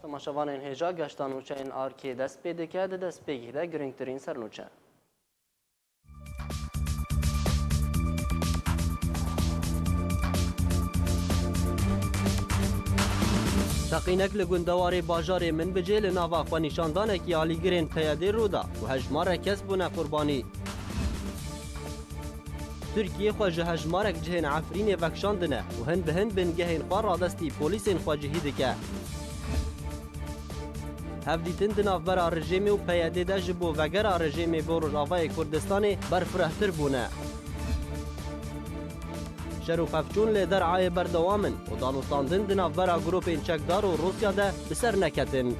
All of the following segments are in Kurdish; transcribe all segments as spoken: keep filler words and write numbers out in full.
Temaşevanên hêja, geşta nûçeyên Arkê dest pê dike, di destpêkê de girîngtirîn sernûçe. Teqînek li gundewarê bajarê Minbicê li nava xwenîşandanekî alîgirên P Y D'ê rû da û hejmarek kes bûne qurbanî. Tirkiye xwe ji hejmarek cihên Efrînê vekişandine û hin bi hin bingehên xwe radestî polîsên xwecihî dike. Hevdîtin di navbera rejêmê û P Y D'ê de ji bo vegera rejêmê bo Rojavayê Kurdistanê berfirehtir bûne. Şer û pevçûn li Derayê berdewam in û danûstandin di navbera grûpên çekdar û Rûsya de bi ser neketin.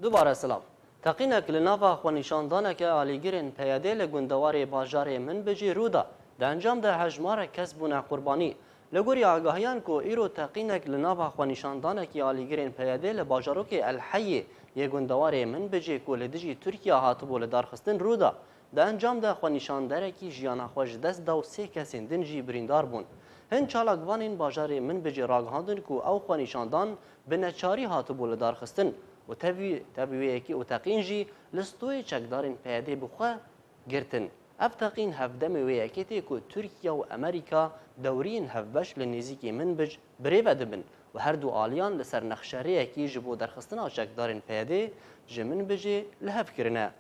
Dubare silav. Teqînek li nava xwenîşandaneke alîgirên P Y D'ê li gundewarê bajarê Minbicî rû da. Di encam de hejmarek kes bûne qurbanî. Li gorî agahiyan ku îro teqînek li nava xwenîşandanekî alîgirên P Y D'ê li bajarokê El Heyê yê gundewarê Minbicê ku li dijî Tirkiye hatibû lidarxistin rû da. Di encam de xwenîşanderekî jiyana xwe ji dest da û sê kesên din jî birîndar bûn. Hin çalakvanên bajarê Minbicê ragihandin ku ew xwenîşandan bi neçarî hatibû lidarxistin û tevî, tevî wê yekê û teqîn jî li stoyê çekdarên P Y D'ê bi xwe girtin. Ev teqîn hevdemê wê yekê tê ku Tirkiye û Amerîka dewriyên hevbeş li nêzîkî Minbic birêve dibin û her du aliyan li ser nexşerêyekî ji bo derxistina çekdarên P Y D'ê ji Minbicê li hev kirine.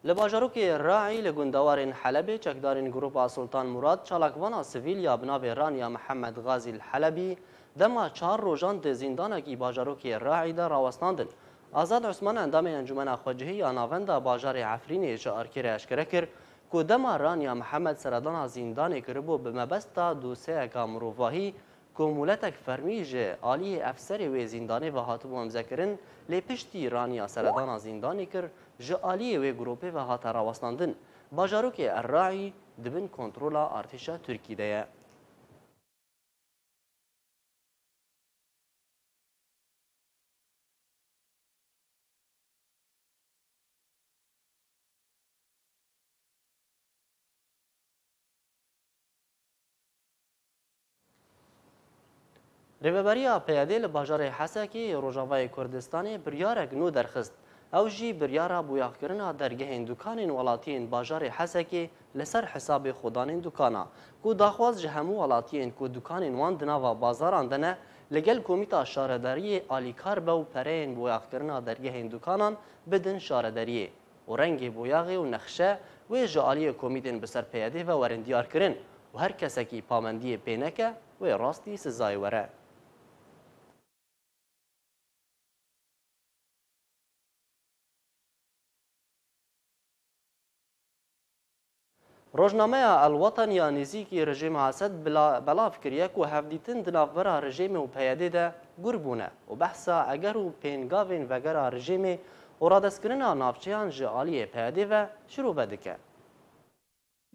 Li bajarokê Raî li gundewarên Helebê çekdarên Grupa Sultan Murad çalakvana sivîl ya bi navê Raniya Mihemed Gazî El Helebî dema çar rojan di zîndanekî bajarokê Raî de rawestandin. Azad Osman, endamê Encûmena Xwecihî ya Navenda bajarê Efrînê ji Arkê re eşkere kir ku dema Raniya Mihemed seredana zîndanê kiribû bi mebesta doseyeka mirovahî ku mûletek fermî ji aliyê efserê wê zîndanê ve hatibû îmzekirin, lê piştî Raniya seredana zîndanê kir, ji aliyê wê grûpê ve hate rawestandin. Bajarokê El Raî di bin kontrola artêşa Tirkî de ye. Rêveberiya P Y D'ê li bajarê Hesekê yê Rojavayê Kurdistanê biryarek nû derxist. Ew jî biryara boyaxkirina dergehên dukanên welatiyên bajarê Hesekê li ser hesabê xwedanên dukana, ku daxwaz ji hemû welatiyên ku dukanên wan di nava bazaran de ne, li gel Komîta Şaredariyê alîkar be û pereyên boyaxkirina dergehên dukanan bidin şaredariyê û rengê boyaxê û nexşe wê ji aliyê komîtên bi ser P Y D'ê ve werin diyarkirin û her kesekî pamendiyê pê neke, wê rastî sizayê were. Rojnameya El Watan ya nêzîkî rejîma Esed bila-, belav kiriye ku hevdîtin di navbera rejîmê û P Y D'ê de gur bûne û behsa eger û pêngavên vegera rejîmê û radestkirina navçeyan ji aliyê P Y D'ê ve şirove dike.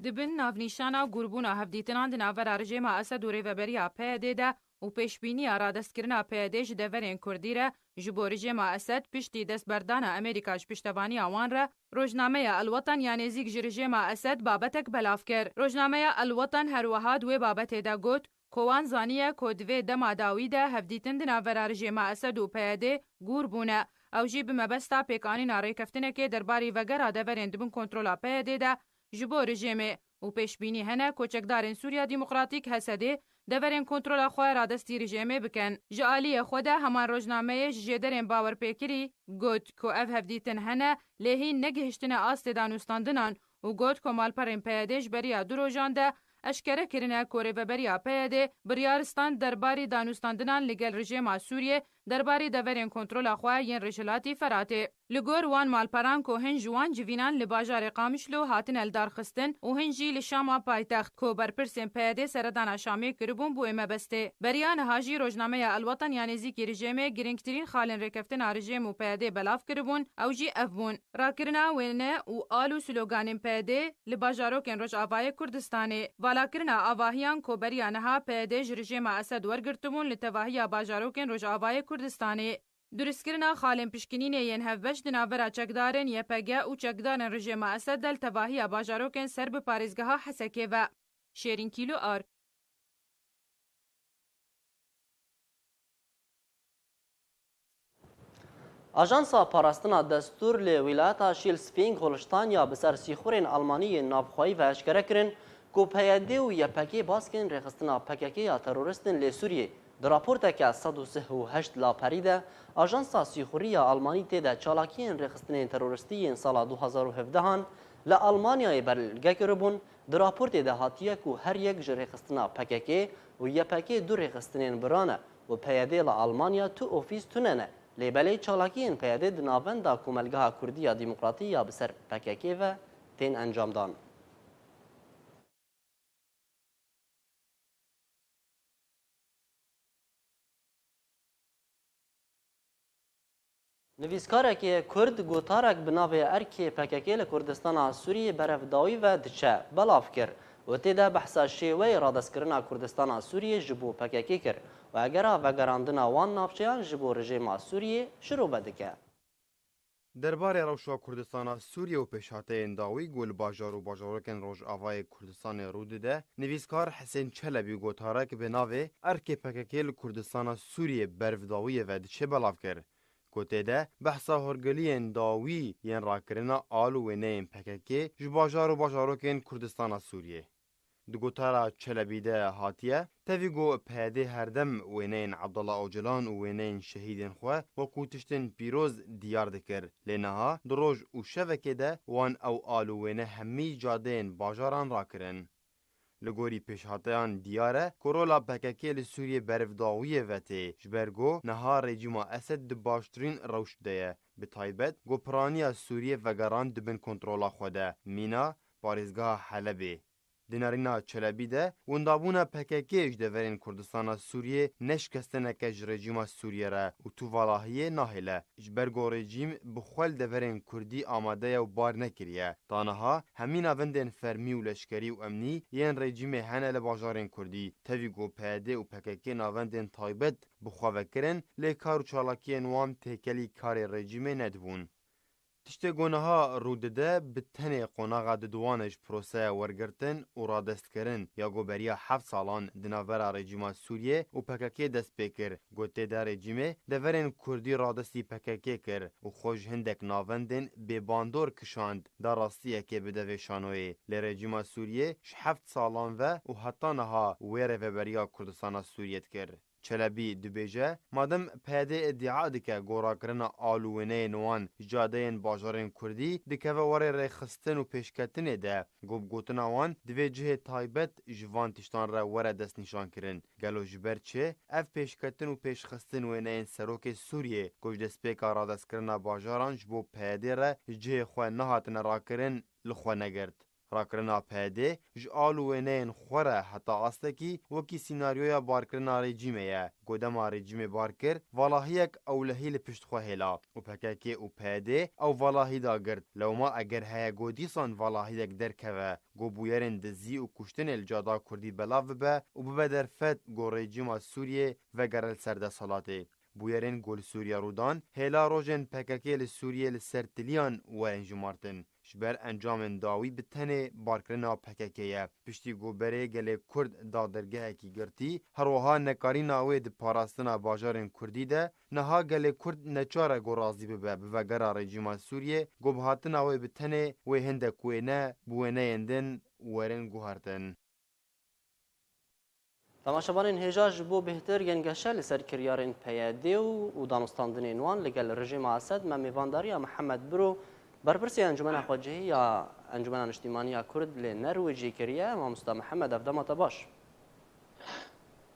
Di bin navnîşana gurbûna hevdîtinan di navbera rejîma Esed û rêveberiya P Y D'ê de û pêşbîniya radestkirina P Y D'ê ji deverên Kurdî re ji bo rejîma Esed piştî destberdana Amerîka ji piştevaniya wan re, Rojnameya El Watan ya nêzîk ji rejîma Esed babetek belav kir. Rojnameya El Watan her wiha di wê babetê de got, ku wan zaniye ku di vê dema dawî de hevdîtin di navbera rejîma Esed û P Y D'ê gûr bûne. Ew jî bi mebesta pêkanîna rêkeftinekê derbarî vegera deverên di bin kontrola P Y D'ê de ji bo rejîmê û pêşbînî hene ku çekdarên Sûriya Demokratîk, H S D'ê, deverên kontrola xwe radestî rejîmê bikin. Ji aliyê xwe de heman rojnameyê ji jêderên bawerpêkirî got ku ev hevdîtin hene, lê hîn negihiştine astê danûstandinan û got ku malperên P Y D'ê ji beriya du rojan de eşkere kirine ku rêveberiya P Y D'ê biryar stand derbarî danûstandinan li gel rejîma Sûriyê derbarê deverên kontrola xwe yên Rojhilatî Feratê. Li gor wan malperan ku hin ji wan civînan li bajarê Qamişlo hatine lidarxistin û hin jî li Şama paytext ku berpirsên P Y D seredana Şamê kiribûn bûye mebestê. Beriya niha jî rojnameya El Watan ya nêzîkî rejîmê girîngtirîn xalên rêkeftina rejîm û P Y D belav kiribûn, ew jî ev bûn: rakirina wêne û al û sloganên P Y D li bajarokên Rojavayê Kurdistanê, valakirina avahiyan ku beriya niha P Y D ji rejîma Esed wergirtibûn li tevahiya bajarokên Rojavayê Kurdistanê. Durustkirina xalên pişkinînê yên hevbeş di navbera çekdarên Y P G û çekdarên rejîma Esed de li tevahiya bajarokên ser bi parêzgeha Hesekê ve. Şêrîn Kîlo Ar. Ajansa Parastina Destûr li wîlayeta Şîlsfîng Holştanya bi ser sîxurên Almanî yên navxweyî ve eşkere kirin ku P Y D û Y P G baskên rêxistina P K K ya terorîst in lê Sûriyê. Di raporteke sed û sih û heşt laperî de, ajansa sîxurî ya Almanî tê de çalakiyên rêxistinên terorîstî yên sala du hazar û hevdehan li Almanyayê belge kiribûn. Di raportê de hatiye ku her yek ji rêxistina P K K û Y P G du rêxistinên bira ne û P Y D li Almanya tu ofîs tune ne, lê belê çalakiyên P Y D di navenda Komelgeha Kurdî ya Demokratî ya bi ser P K K ve tên encamdan. Nivîskarekê Kurd gotarek bi navê Erkê P K K li Kurdistana Sûriyê berevdawî ve diçe belav kir û tê de behsa şêweyê radestkirina Kurdistana Sûriyê ji bo P K K kir û egera vegerandina wan navçeyan ji bo rejîma Sûriyê şirove dike. Derbarê rewşa Kurdistana Sûriyê û pêşhateyên dawî ku li bajar û bajarokên Rojavayê Kurdistanê rû dide, nivîskar Hisên Çelebî gotarek bi navê Erkê P K K li Kurdistana Sûriyê bervdawiyê ve diçe belav kir, ku tê de behsa horgiliyên dawî yên rakirina al û wêneyên P K K ji bajar û bajarokên Kurdistana Sûriyê. Di gotara Çelebî de hatiye, tevî ku P Y D herdem wêneyên Abdullah Ocalan û wêneyên şehîdên xwe wekû tiştên pîroz diyar dikir, lê niha di roj û şevekê de wan ew al û wêne hemî cadeyên bajaran rakirin. Li gorî pêşhateyan diyar e ku rola P K K li Sûriyê berevdawiyê ve tê, ji ber ku niha rejîma Esed di baştirîn rewş de ye, bi taybet ku piraniya Sûriyê vegerand di bin kontrola xwe de, mîna parêzgeha Helebê. Di nerîna Çelebî de, windabûna P K K ji deverên Kurdistana Sûriyê ne şikestineke ji rejîma Sûriyê re û tu valahiyê nahêle, ji ber ku rejîm bi xwe li deverên Kurdî amade ye û bar nekiriye. Ta niha hemî navendên fermî û leşkerî û emnî yên rejîmê hene li bajarên Kurdî, tevî ku P Y D û P K K navendên taybet bi xwe ve kirin, lê kar û çalakiyên wan têkelî karê rejîmê nedibûn. Tiştê ku niha rû dide, bi tenê qonaxa didiwane ji proseya wergirtin û radestkirin ya ku beriya heft salan di navbera rejîma Sûriyê û P K K dest pê kir, ku tê de rejîmê deverên Kurdî radestî P K K kir û xwe ji hindek navendên bêbandor kişand, da rastiyekê bide vê şanoyê. Lê rejîma Sûriyê ji heft salan ve û heta niha wê rêveberiya Kurdistana Sûriyê dikir. Çelebî dibêje, madem P Y D îdia dike ku rakirina al û wêneyên wan ji cadeyên bajarên Kurdî dikeve warê rêxistin û pêşketinê de, ku bi gotina wan divê cihê taybet ji van tiştan re were destnîşankirin. Gelo ji ber çi ev pêşketin û pêşxistin wêneyên serokê Sûriyê ku ji destpêka radestkirina bajaran ji bo P Y D re ji cihê xwe nehatine rakirin, li xwe negirt? Rakirina P Y D ji al û wêneyên xwe re heta astekî wekî sînaryoya barkirina rejîmê ye. Ku dema rejîmê bar kir, valahiyek ewlehî li pişt xwe hêla û P K K û P Y D ew valahî dagirt. Lewma eger heye ku dîsan valahiyek derkeve, ku bûyerên dizî û kuştinê li cada Kurdî belav bibe û bibe derfet ku rejîma Sûriyê vegere li ser desthilatê. Bûyerên ku li Sûriye rû dan, hêla rojên P K K li Sûriyê li ser tiliyan werin jimartin. Ji ber encamên dawî bi tenê barkirina P K K ye. Piştî ku berê gelê Kurd da dergehekî girtî, her wiha nekarîna wê di parastina bajarên Kurdî de, niha gelê Kurd neçar e ku razî bibe bi vegera rejîma Sûriyê, ku bi hatina wê bi tenê wê hindek wêne bi wêneyên din werin guhertin. Temaşevanên hêja, ji bo bêhtir yên geşe li ser kiryarên P Y D û, û danûstandinên wan li gel rejîma Esed, me mêvandariya Mihemed Biro, berpirsê Encûmena Xwecihî ya Encûmena Niştîmanî ya Kurd li Nerwêcê kiriye. Mamosta Mihemed, ev dema te baş.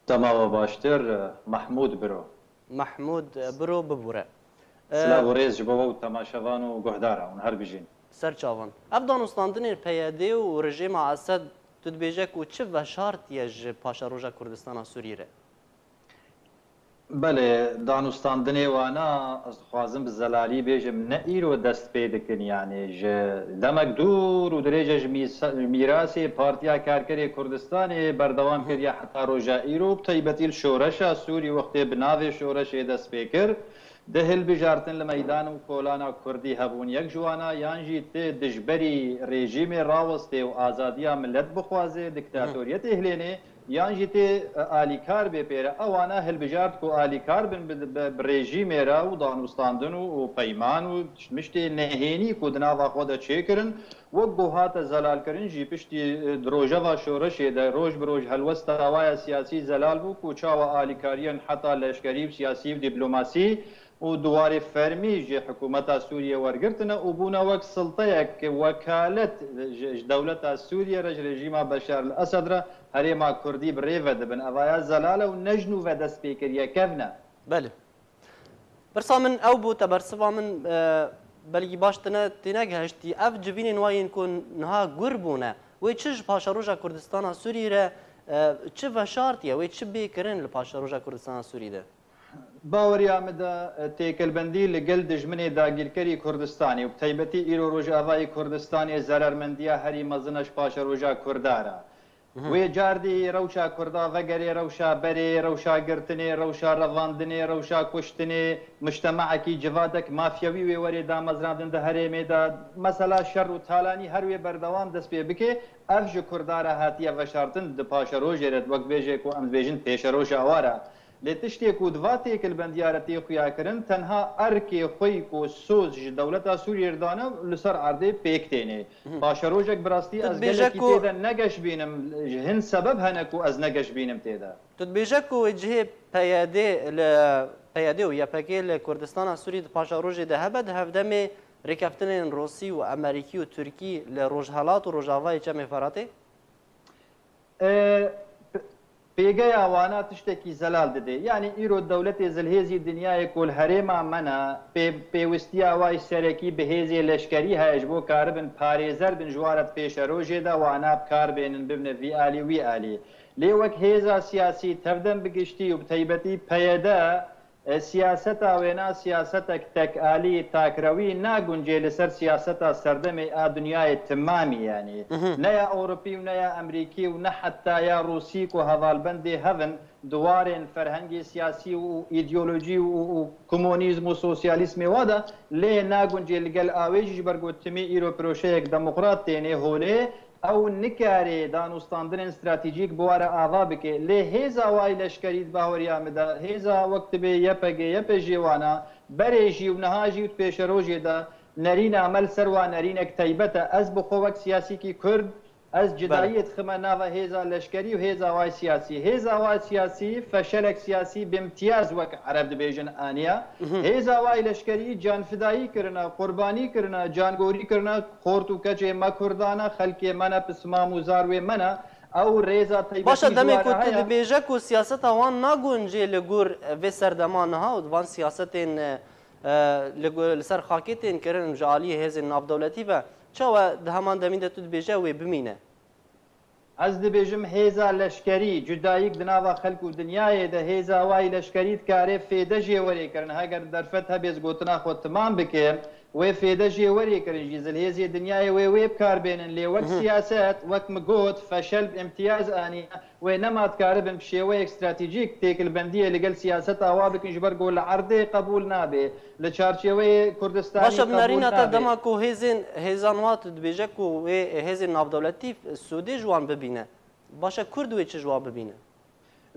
Dema we baştir, Mehmûd Biro. Mehmûd, e, biro bibûre. E, Silav û rêz ji bo we û temaşevan û guhdaran, hûn her bijîn. Ser çavan. Ev danûstandinên P Y D û rejîma Esed, tu dibêje ku çi veşartiye ji paşeroja Kurdistana Sûriyê re? Belê, danûstandinê wana, ez dixwazim bi zelalî bêjim, ne îro dest pê dikin, yanî ji demek dûr û dirêj e ji mîsa-, mîrasê Partiya Karkerê Kurdistanê berdewam kiriye heta roja îro, bi taybetî li şoreşa Sûrî wextê bi navê şoreşê dest pê kir, di hilbijartin li meydan û kolana Kurdî hebûn. Yek ji wana yan jî tê dijberî rejîmê rawestê û azadiya milet bixwaze, diktatoriyetê hilênê, yan jî tê, e, alîkar bê pê re. Ewana hilbijart ku alîkar bin bi, bi, bi rejîmê re û danûstandin û, û peyman û tiştmiştê nehênî ku di nava xwe de çêkirin, wek ku hate zelalkirin jî piştî, e, di rojeva şoreşê de roj bi roj helwesta waya siyasî zelal bû ku çawa alîkariyên heta leşkerî û siyasî û dîplomasî û di warê fermî ji hikûmeta Sûriyê wergirtine û bûne wek silteyek wekalet ji, ji dewleta Sûriyê re, ji rejîma Beşar el Esed re herêma Kurdî bi rê ve dibin. Evaya zelal e û ne ji nû ve dest pê kiriye, kevn e. Belê. Pirsa min ew bû, te bersiva min, e, belkî baş tine tênegihiştî. Ev civînên wa yên ku niha gur bûne, wê çi ji paşeroja Kurdistana Sûriyê re, e, çi veşartiye, wê çi bê kirin li paşeroja Kurdistana Sûriyê de? Baweriya min de, e, têkilbendî li gel dijminê dagîrkerî Kurdistanê û bi taybetî îro Rojavayê Kurdistanê zerermendiya herî mezin e ji paşeroja Kurda re. Wê cardî rewşa Kurda vegerê rewşa berê, rewşa girtinê, rewşa revandinê, rewşa kuştinê, mujtema'ekî civadek mafyewî wê werê damezrandin di herêmê de. Mesela şer û talanî her wê berdewam dest pê bike, ev ji Kurda re hatiye veşartin di paşerojê re, wek bêje ku em dibêjin pêşeroja wa re. Lê tiştê ku di va têkilbendiya re tê xuyakirin, tenha erkê xwe yî ku soz ji dewleta Sûriyê re dane, li ser erdê pêk tênê. Paşerojek bi rastî ez gelekî tê de negeş bînim, hin sebeb hene ku ez negeş bînim tê de. Tu dibêje ku wê cihê P Y D li, P Y D û Y P G li Kurdistana Sûrî di paşerojê de hebe, di hevdemê rêkeftinên Rûsî û Emerîkî û Tirkî li Rojhelat û Rojavayê Çemê Feratê? E, p-, pêgeya wana tiştekî zelal didê. Yanî îro dewletê zilhêzî dinyayê ku li herêma me ne, pê-, pêwistiya wa yî serekî bi hêzê leşkerî heye ji bo karibin parêzer bin ji wa re di pêşerojê de wana bi kar bênin, bibine vî alî wî alî. Lê wek hêza siyasî tevdem bi giştî û bi taybetî P Y D, E, siyaseta wêna siyasetek tekalî, takrewî naguncê li ser siyaseta serdemê a dinyayê timamî, yanî Mhm. ne ya Ewropî û ne ya Emerîkî û ne heta ya Rûsî ku hevalbendê hev in di warên ferhengê siyasî û îdeolojî û, û komunîzm û sosyalîzmê wa de, lê naguncê li gel awê jî ji ber ku timî îro piroşeyek demokrat tênê holê, Ew nikare danûstandinên stratejîk bi wa re ava bike, lê hêza wa yî leşkerî di bahweriya min de, hêza wek dibê Y P G, Y P G wana, berê jî û niha jî û di pêşerojê de nerîna me li ser wa nerînek taybet e. Ez bi xwe wek siyasîkî Kurd, ez Belê. cidayiyê dixime nava hêza leşkerî û hêza wa yî siyasî. Hêza wa yî siyasî, feşelek siyasî bi imtiyaz wek Ereb dibêjin aniye. Mhm. Hêza wa yî leşkerî canfidayî kirine, qurbanî kirine, cangorî kirine, Xort û keçê me Kurdan e, xelkê me ne, pismam û zarwê me ne. Ew rêza taybetî Baş e, ji demê we ku re tu heye. dibêje ku siyaseta wan naguncê li gor vê serdema niha û di van siyasetên, e, e, li go-, li ser xakê tên kirin ji aliyê hêzên navdewletî ve, çawa di heman demî de tu dibêje wê bimîne? Ez dibêjim hêza leşkerî, cudayîk di nava xelk û dinyayê de hêza wa yî leşkerî dikare fêde jê werê kirin. Heger derfet hebê ez gotina xwe timam bikim, wê fêde jê werê kirin jî. Zilhêzê dinyayê wê wê bi kar bênin. Lê wek Mhm. siyaset, wek min got, feşel bi imtiyaz aniye. Wê nema dikaribin bi şêweyek stratejîk têkilbendiyê li gel siyaseta wa bikin, ji ber ku li erdê qebûl nabe. Li çarçêweyê Kurdistanê Baş e, bi qebûl nerîna te nabe. dema ku hêzên, hêzan wa tu dibêje ku wê hêzên navdewletî sûdê ji wan bibîne. Baş e, Kurd wê çi ji wan bibîne?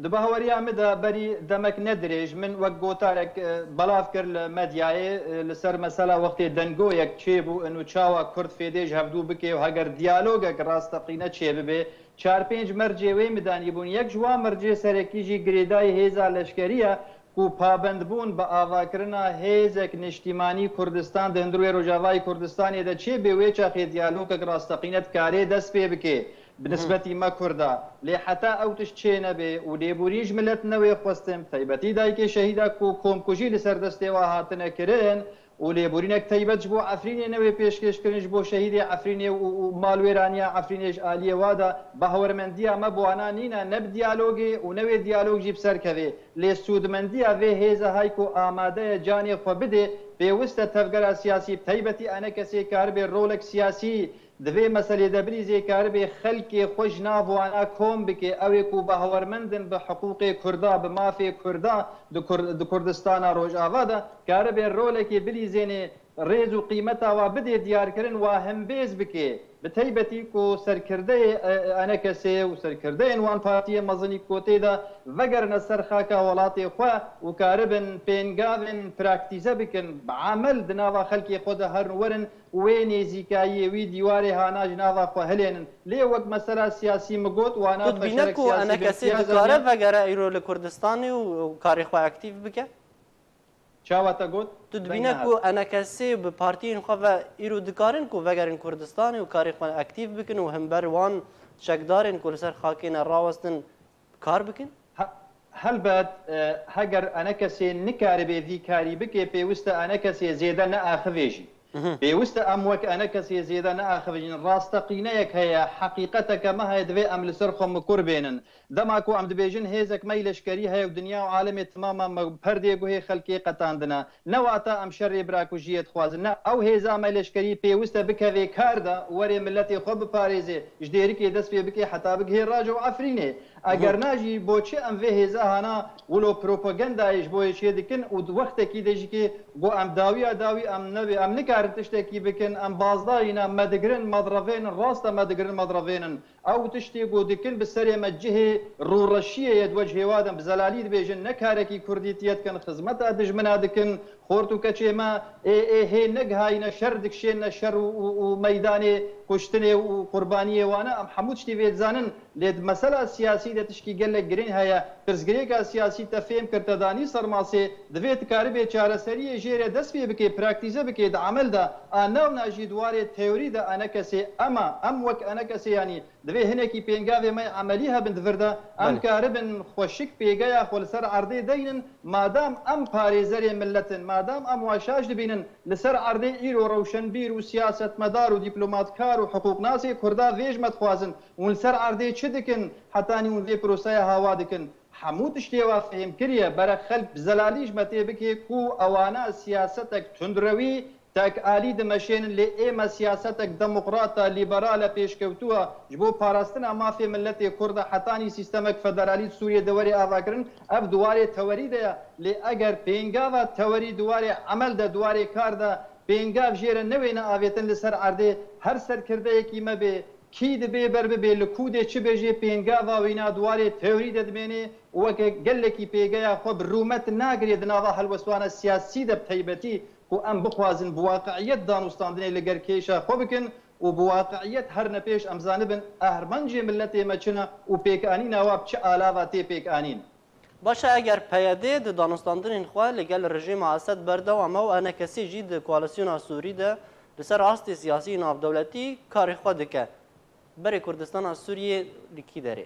Di bahweriya min de berî demek ne dirêj, min wek gotarek, e, belav kir li medyayê, e, li ser mesela wextê dengoyek çêbû, û çawa Kurd fêdê ji hevdû bike û heger diyalogek rasteqîne çêbibe, çar pênc mercê wê min danîbûn. Yek ji wan mercê serekî jî girêdayî hêza leşkerî ye ku pabendbûn bi avakirina hêzek niştîmanî Kurdistan di hundirê Rojavayê Kurdistanê de çêbe, wê çaxê diyalogek rasteqîne dikarê dest pê bike. bi nisbetî me Kurda. Lê heta ew tişt çê nebe û lêborîn ji milet newê xwestin, bi taybetî dayikê şehîda ku komkujî li ser destê wa hatine kirin û lêborînek taybet ji bo Efrînê newê pêşkêş kirin, ji bo şehîdê Efrînê û, û malwêraniya Efrînê ji aliyê wa de, bahwermendiya me bi wana nîne, ne bi diyalogê û ne wê diyalog jî bi ser kevê. Lê sûdmendiya vê hêza hay ku amade ye canê xwe bidê, pêwist e tevgera siyasî, bi taybetî enekesê karibê rolek siyasî di vê meselê de bilîzê, karibê xelkê xwe ji nav wana kom bike, ew ê ku bawermend in bi hiqûqê Kurda, bi mafê Kurda di Kur-, di Kurdistana Rojava de, karibê rolekê bilîzênê rêz û qîmeta wa bidê diyarkirin, wa hembêz bike. Bi taybetî ku serkirdeyê, e, enekesê û serkirdeyên wan partiyên mezin î ku tê de vegerine ser xaka welatê xwe û karibin pêngavên praktîze bikin, bi emel di nava xelkê xwe de herin werin û wê nêzîkayiyê wî dîwarê hana ji nava xwe hilênin. Lê wek mesela siyasî min got, wana Tu dibîne beşerek ku siyasî enekesê bêmtiyaza dikare ne. vegere îro li Kurdistanê û karê xwe aktîf bike? Çawa te got? Tu dibîne ku enekesê bi partiyên xwe ve îro dikarin ku vegerin Kurdistanê û karê xwe aktîf bikin û himber wan çekdarên ku li ser xakê ne rawestin kar bikin? He-, helbet, e, heger enekesê nikaribe vî karî bike, pêwist e enekesê zêde neaxivê jî. Mhm. Pêwist e em wek enekesê zêde neaxivin. Rasteqîneyek heye, heqîqeteke me heye, divê em li ser xwe mikur bênin. Dema ku em dibêjin hêzek me yî leşkerî heye û dinya û alemê timama me perdê guhê xelkê qetandine, ne wata em şerê birakujiyê dixwazin. Ne, ew hêza me leşkerî pêwist e bikeve kar de, werê miletê xwe biparêze, ji Dêrikê dest pê bike heta bigihê Raco û Efrînê. Eger na jî, bo çi em vê hêza hana wilo propagandayê ji bo yê çê dikin û di wextekî de jî kê go em dawiya dawî em nebê, em nikarin tiştekî bikin, em bazdayî ne, me digirin, me direvênin, rast e me digirin, me direvênin. Ew tiştê ku dikin bi serê me cihê rûreşiyê ye, di wecihê wa de bi zelalî dibêjin, ne karekî kurdîtiyê dikin, xizmeta dijmina dikin, xort û keçê me ê, ê hê negihayîne, şer dikişêne, şer û, û, û meydanê kuştinê û qurbaniyê wan e. Em hemû tiştî vê dizanin, lê di mesela siyasî de tişkî gelek girîng heye. Pirsgirêka siyasî te fêm kir, te danî ser masê, divê tu karibê çareseriyê jê re dest pê bikê, praktîze bikê di emel de. A newna jî di warê teorî de enekesê em a, em wek enekesê yanî Divê hinekî pêngavê me yê emelî hebin di vir de, em Belê. karibin xweşik pêgeya xwe li ser erdê deynin, madam em parêzerê milet in, madam em wa şaş dibînin, li ser erdê îro rewşenbîr û siyasetmedar û dîplomatkar û hiqûqnasê Kurda vê ji me dixwazin, hûn li ser erdê çi dikin, hetanî hûn vê proseya hawa dikin? Hemû tiştê wa fehîm kiriye, bere xelk bi zelalî ji me tê bike ku ewana siyasetek tundrewî, Tek alî dimeşênin, lê ê me siyasetek demokrat e, lîberal e, pêşkewtû e, ji bo parastina mafê miletê Kurd e, hetanî sîstemek federalî di Sûriyê de were avakirin, ev di warê tewerî de ye. Lê eger pêngava tewerî di warê emel de, di warê kar de, pêngav jê re newêne avêtin li ser erdê, her serkirdeyekî me bê, kî dibê ber bibê, li ku dê çi bê jê pêngava wîna di warê teorî de dimêne û weke gelekî pêgeya xwe bi rûmet nagirê di nava helwestwana siyasî de bi taybetî ku em bixwazin bi waqiiyet danûstandinê li ger kêşa xwe bikin û bi waqiiyet herine pêş em zanibin armancê miletê me çi ne û pêkanîna wa bi çi alava tê pêkanîn. Baş e, eger P Y D di danûstandinên xwe li gel rejîma Esed berdewam e û enekesî jî di koalîsyona Sûrî de li ser astê siyasî navdewletî karê xwe dike, berê Kurdistana Sûriyê li kî derê?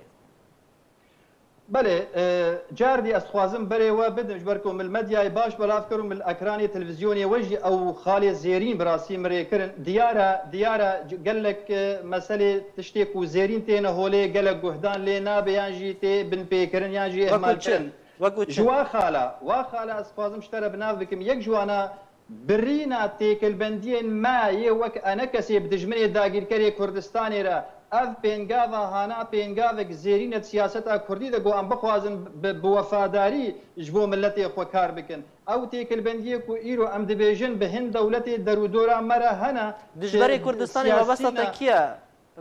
Belê, e, cardî ez dixwazim berê we bidim, ji ber ku min li medyayê baş belav kir û min li ekranê televîzyonê we jî ew xalê zêrîn bi rastî min rê kirin. Diyar e, diyar e, c-, gelek, e, meselê tiştê ku zêrîn têne holê, gelek guhdan lê nabe yan jî tê binpêkirin yan jî Wekû çi? ihmalkirin. Wekû çi? Ji wa xala, wa xala ez dixwazim ji te re bi nav bikim. Yek ji wana Birîna têkilbendiyên me yê wek enekesê bi dijminê dagîrkerê Kurdistanê re, ev pêngava hana pêngavek zêrîn e di siyaseta Kurdî de, ku em bixwazin bi, bi wefadarî ji bo miletê xwe kar bikin. Ew têkilbendiyê ku îro em dibêjin bi hin dewletê derûdora me re hene, Dijberê Kurdistanê mebesta te kî ye?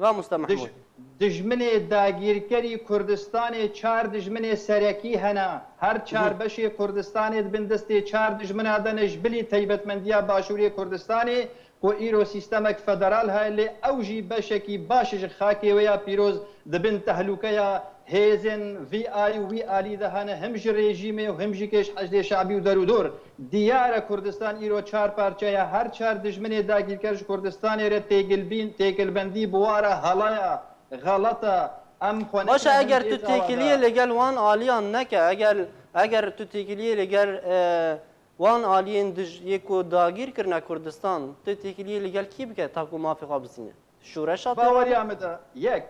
Mamoste Mehmûd. Dijminê dagîrkerî Kurdistanê çar dijminê serekî hene. Her çar beşê Kurdistanê di bin destê çar dijmina de ne, ji bilî taybetmendiya Başûrê Kurdistanê ku îro sîstemek federal heye, lê ew jî beşekî baş ji xakê wê ya pîroz di bin tehlûkeya hêzên vî alî û wî alî de hene, him ji rejîmê û him jî kê ji Heşdê Şebî û derûdor. Diyar e Kurdistan îro çar parçe ye, her çar dijminê dagîrker ji Kurdistanê re têgilbîn, têkilbendî bi wa re helaya Xelet e. Em xwe Baş e, nekine eger tu hêz awa têkiliyê de. Li gel wan aliyan neke, eger, eger tu têkiliyê li gel, e, wan aliyên dij-, yê ku dagîr kirine Kurdistan, tu têkiliyê li gel kî bike ta ku mafê xwe bisîne? Şoreşa Tevahî? Baweriya min de yek,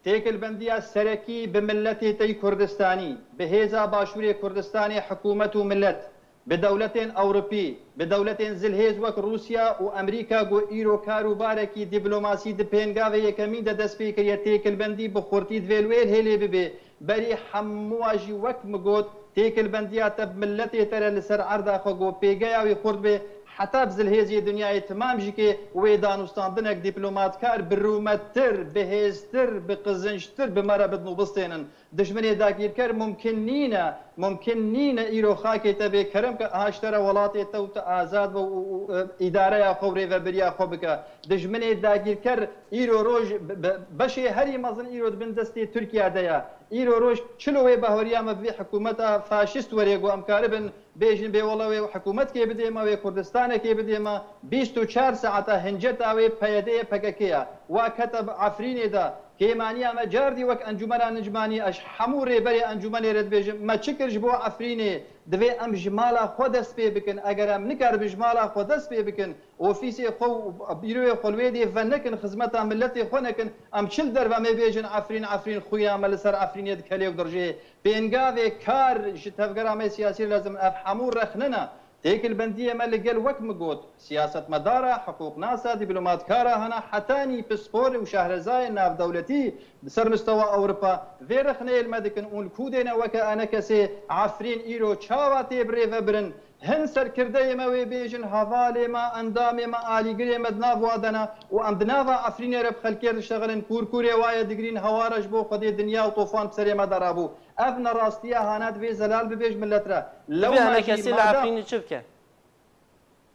têkilbendiya serekî bi miletê te yî Kurdistanî, bi hêza Başûrê Kurdistanê, hikûmet û milet, bi dewletên Ewropî, bi dewletên zilhêz wek Rûsya û Amerîka ku îro kar û barekî dîplomasî di pêngavê yekemîn de dest pê kiriye, têkilbendî bi xurtî divê li wê hêlê bibe. Berî hemûa jî wek min got, têkilbendiya te bi miletê te re li ser erda xwe ku pêgeya wî xurt be, heta bi zilhêzê dinyayê timam jî ke wê danûstandinek dîplomatkar bi rûmettir, bi hêztir, bi qizinctir bi me re bidin û bistênin. Dijminê dagîrker mumkin nîne, mumkin nîne îro xakê te bê kerem ke, aha ji te re welatê te û te azad be û, û, û, e, îdareya xwe û rêvebiriya xwe bike. Dijminê dagîrker îro roj be-, be-, beşê herî mezin îro di bin destê Tirkiye de ye. Îro roj çilo wê bahweriya me bi vî hikûmeta faşîst werê ku em karibin bêjin bê wela wê hikûmetkê bidê me, wê Kurdistanekê bidê me, bîst û çar saeta hinceta wê P Y D ye, P K K ye. Wa kete bi Efrînê de, kêmaniya me cardî wek Encûmena Nicmanî, ez ji hemû rêberê encûmenê re dibêjim, me çi kir ji bo Efrînê? Divê em ji mala xwe dest pê bikin. Eger em nikaribin ji mala xwe dest pê bikin, ofîsê xwe û bîroyê xwe li wê dê venekin, xizmeta miletê xwe nekin, em çi li derve em ê bêjin Efrîn, Efrîn, xwîna me li ser Efrînê dikelê û dirjê. Pêngavê kar ji tevgera me siyasî re lazim in. Ev hemû rexne ne. Têkilbendiyê me li gel, wek min got, siyasetmedara, hiqûqnasa, dîplomatkara hene hetanî pispor û şehrezayên navdewletî bi ser mistewa Ewropa vê rexneyê li me dikin û li ku dêne weke enekesê Efrîn îro çawa tê birêvebirin? Hin serkirdeyê me wê bêjin, hevalê me, endamê me, alîgirê me di nav wa de ne û em di nava Efrînê re bi xelkê re diştexilin, kûrkûrê wa ye digirîn, hewa re ji bo Xwedê dinya û tofan bi serê me de rabû. Ev nerastiya hana divê zelal bibe ji milet re. Divê Lewma jî enekesê li madem Efrînê çi bike?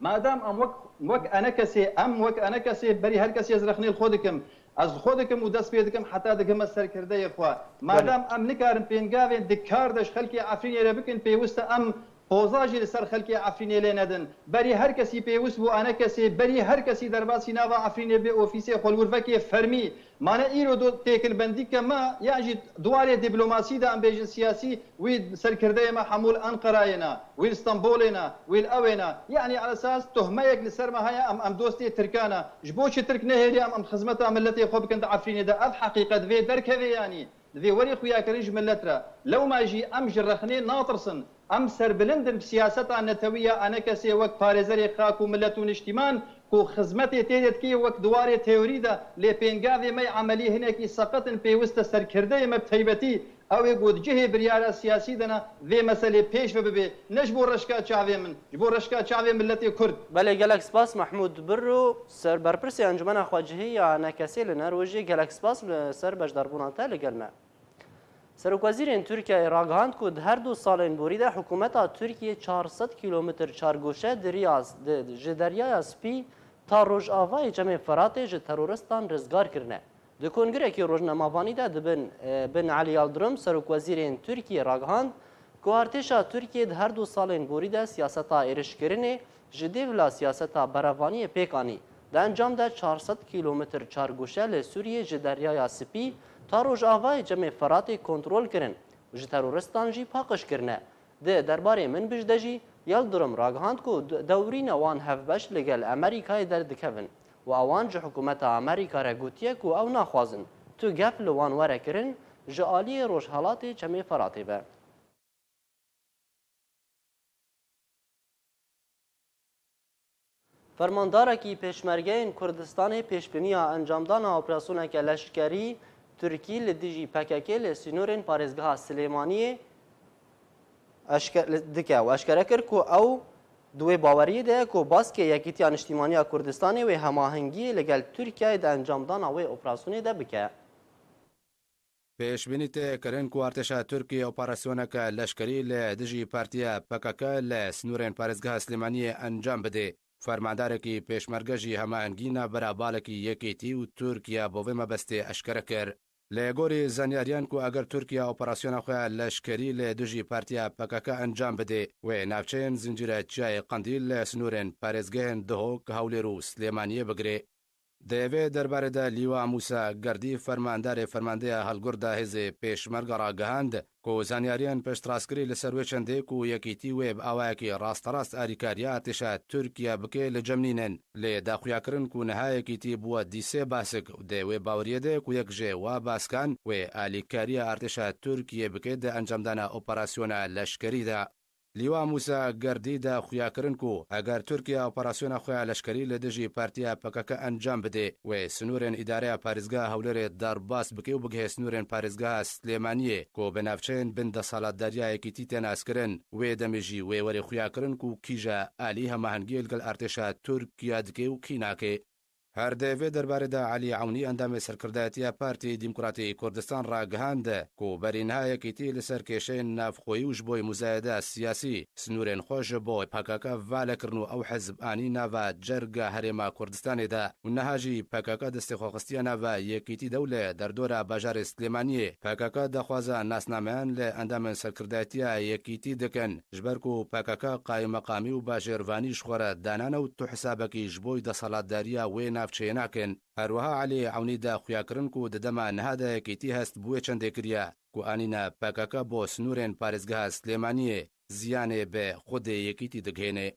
Madem em wek, wek enekesê, em wek enekesê berî her kesê ez rexnê li xwe dikim. Ez li xwe dikim û dest pê dikim heta digihime serkirdeyê xwe. Madem em nikarin pêngavên di kar de ji xelkê Efrînê re bikin, pêwist e em poza jî li ser xelkê Efrînê lê nedin. Berî her kesî pêwist bû, enekesê, berî her kesî derbasî nava Efrînê bê, ofîsê xwe li wir vekê fermî. Mane îro do têkilbendî ke me, yan jî di warê dîplomasî de em bêjin siyasî, wî serkirdeyê me hemû li Enqerayê ne, wî li Stenbolê ne, wî li ewê ne. Yanî elesas tuhmeyek li ser me heye, em, em dostê Tirkan e. Ji bo çi Tirk nehêlî em, em xizmeta miletê xwe bikin di Efrînê de? Ev heqîqet vê derkevê yanî. Divê werî xuyakirin ji milet re. Lewma jî em ji rexnê natirsin. Em serbilind in bi siyaseta netewî ya enekesê wek parêzerê xak û milet û niştîman ku xizmetê tê de dikê wek di warê teorî de, lê pêngavê me yê emelî hinekî seqet in, pêwist e serkirdeyê me bi teybetî ew ê ku di cihê biryara siyasî de ne vê meselê pêş ve bibe, ne ji bo reşka çavê min, ji bo reşka çavê miletê Kurd. Belê, gelek spas Mehmûd Birro, ser berpirsê Encûmena Xwecihî ya enekesê li Nerwêjê, gelek spas li ser beşdarbûna te li gel me. Serokwezîrên Tirkiyeyê ragihand ku di her du salên borî de hikûmeta Tirkiyê çar sed kîlometr çargoşe di riya, di, ji Deryaya Spî ta rojavayê Çemê Firatê ji teroristan rizgar kirine. Di kongrekî rojnamevanî de di bin, e, bin Elî Yildirim, serokwezîrên Tirkiyê ragihand ku artêşa Tirkiyê di her du salên borî de siyaseta êrişkirinê ji dêvla siyaseta berevaniyê pêk anî. Di encam de çar sed kîlometr çargoşe li Sûriyê ji Deryaya Spî ta rojavayê Çemê Firatê kontrol kirin û ji teroristan jî paqij kirine. Di derbarê Minbij de jî Yildirim ragihand ku d-, dewrîna wan hevbeş li gel Amerîkayê derdikevin û ewan ji hikûmeta Amerîka re gotiye ku ew naxwazin tu gef li wan were kirin ji aliyê rojhelatê Çemê Firatê ve. Fermandarekî Pêşmergeyên Kurdistanê pêşbîniya encamdana operasyoneke leşkerî Tirkî li dijî P K K li sînorên parêzgeha Silêmaniyê eşke-, dike û eşkere kir ku ew di wê baweriyê de ye ku baskê Yekîtiya Niştîmaniya Kurdistanê wê hemahengiyê li gel Tirkiyeyê di encamdana wê operasyonê de bike. Pêşbînî tê kirin ku artêşa Tirkiyê operasyoneke leşkerî li dijî partiya P K K li sînorên parêzgeha Silêmaniyê encam bidê. Fermandarekî Pêşmerge jî hemahengî navbera balekî Yekîtî û Tirkiye bo vê mebestê eşkere kir. Li gorî zanyariyan ku eger Tirkiye operasyona xwe leşkerî li dijî partiya P K K encam bidê, wê navçeyên zincîre Çiyayê Qendîl li sînorên parêzgehên Dihok, Hewlêr û Silêmaniyê bigirê. Di vê derbarê de Lîwa Mûsa Gerdî, fermandarê fermandeya hilgurda hêzê Pêşmerge ragihand ku zanyariyên piştrastkirî li ser wê çendê ku Yekîtî wê bi awayekî rasterast alîkariya artêşa Tirkiye bike li cem nînin. Lê daxuyakirin ku niha Yekîtî bûye dîsê basik û di wê baweriyê de ku yek ji wa baskan wê alîkariya artêşa Tirkiye bike di encamdana operasyona leşkerî de. Lîwa Mûsa Gerdî da xuyakirin ku eger Tirkiye operasyona xwe ya leşkerî li dijî partiya P K K encam bide, wê sinûrên îdareya parêzgeha Hewlêrê derbas bike û bigihê sinûrên parêzgeha Silêmaniyê ku bi navçeyên bin desalatdariya Yekîtî tên naskirin, wê demê jî wê were xuyakirin ku kîja alî hemahengiyê li gel artêşa Tirkiye dike û kî nake. Her di vê derbarê de Elî Ewnî, endamê serkirdayetiya Partî Demokratî Kurdistan, ragihand ku berî niha Yekîtî li ser kêşeyên navxweyî û ji bo muzayeda siyasî sinûrên xwe ji bo P K K vale kirin û ew hizb anî nava cerga Herêma Kurdistanê de û niha jî P K K destê xwe xistiye nava Yekîtî de û li derdora bajarê Silêmaniyê P K K daxwaza nasnameyan li endamên serkirdayetiya Yekîtî dikin. Ji ber ku P K K qaymeqamî û bajêrvanî ji xwe re danane û tu hesabekî ji bo desalatdariya wê navçeyê nakin. Her wiha Elî Ewnî da xuyakirin ku di dema niha de Yekîtî hest bi wê çendê kiriye ku anîna P K K bo sinûrên parêzgeha Silêmaniyê ziyanê bi xwedê Yekîtî digihêne.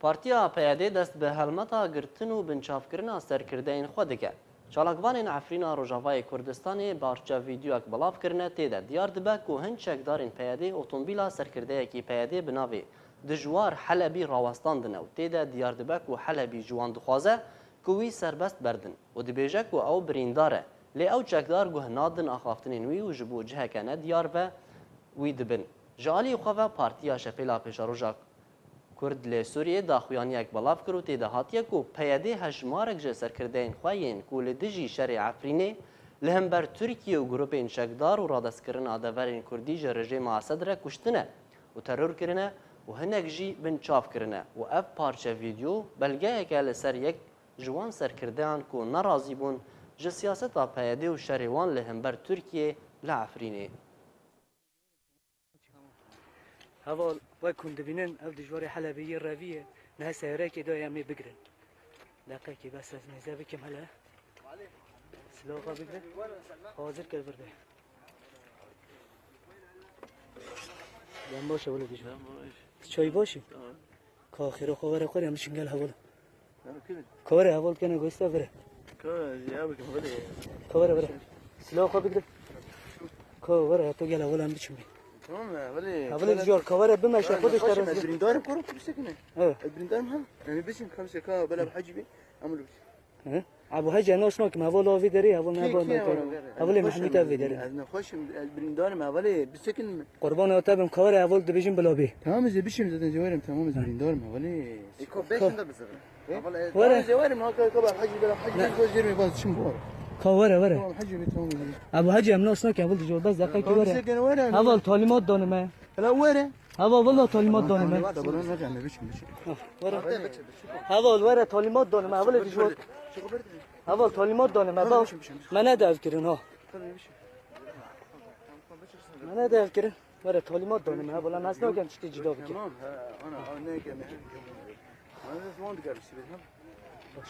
Partiya P Y D dest bi helmeta girtin û binçavkirina serkirdeyên xwe dike. Çalakvanên Efrîna Rojavayê Kurdistanê parçe vîdeoyek belav kirine, tê de diyar dibe ku hin çekdarên P Y D otomobîla serkirdeyekî P Y D bi navê Dijwar Helebî rawestandine û tê de diyar dibe ku Helebî ji wan dixwaze ku wî serbest berdin û dibêje ku ew birîndar e, lê ew çekdar guh nadin axaftinên wî û ji bo ciheke nediyar ve wî dibin. Ji alî xwe ve Partiya Şepêla Pêşeroja Kurd li Sûriyê daxuyaniyek belav kir û tê de hatiye ku P Y D hejmarek ji serkirdeyên xwe yên ku li dijî şerê Efrînê li hember Tirkiye û grûpên çekdar û radestkirina deverên Kurdî ji rejêma Esed re kuştine û teror kirine û hinek jî binçav kirine û ev parçe vîdyo belgeyek e li ser yek ji wan serkirdeyan ku nerazî bûn ji siyaseta P Y D û şerê wan li hember Tirkiye li Efrînê. Heval, wek hûn dibînin, ev dijwarê Helebê yê revî ye. Niha seyarekê da em ê bigirin. Deqekê bes ez nêze bikim hele. Silaha xwe bigire. Hazir kir vir de. Dem baş e wele dijwar. Çay baş e? Tamam. Ka xêra xwe were xwe em biçin gel heval. Ka were heval kene gosta vire. Ka ya bikim wele. Ka were were. Silah xwe bigire. Ka were to gel heval em biçin. Tamam ya wele. Heval dijwar ka were bime şe xwe dişte. Birîndarım koru bisekine. Evet. Birîndarım ha. Yani biçim kamse ka bela hacı bi. Amul biçim. Hı? Ebu Hecî, ez naşnakim, heval a vê derê, heval ne heval ne. Hevalê Mehmûd a vê derê. Ez nexweşim, ez birîndarim, hevalê bisekin. Qurbanê te bim, ka were heval dibêjim bila bê. Tamam, ez ê biçim zaten, ez ê werim, tamam, ez birîndarim, hevalê. Eko beşin de bizivin. Were. Ez ê werim, ha, ka, ka, hacî, bela, hacî, ne. Ka were, were. Tamam, hacî, tamam. Ebu Hecî, em naşnakim, heval dijwar, bes deqekê were. Heval, talimat danime. Hele were. Heval, wela talimat danime. Were. Heval, were talimat danime. Heval, dijwar. Heval, talimat danime. Bak, me ne dev kirin ha. Me ne dev kirin. Were talimat danime. Heval, em ez nakem tiştê cida bikim. Tamam, he, ana, ana, ne geme, he, geme. Ana, ne zaman diker, işte, ha? Baş.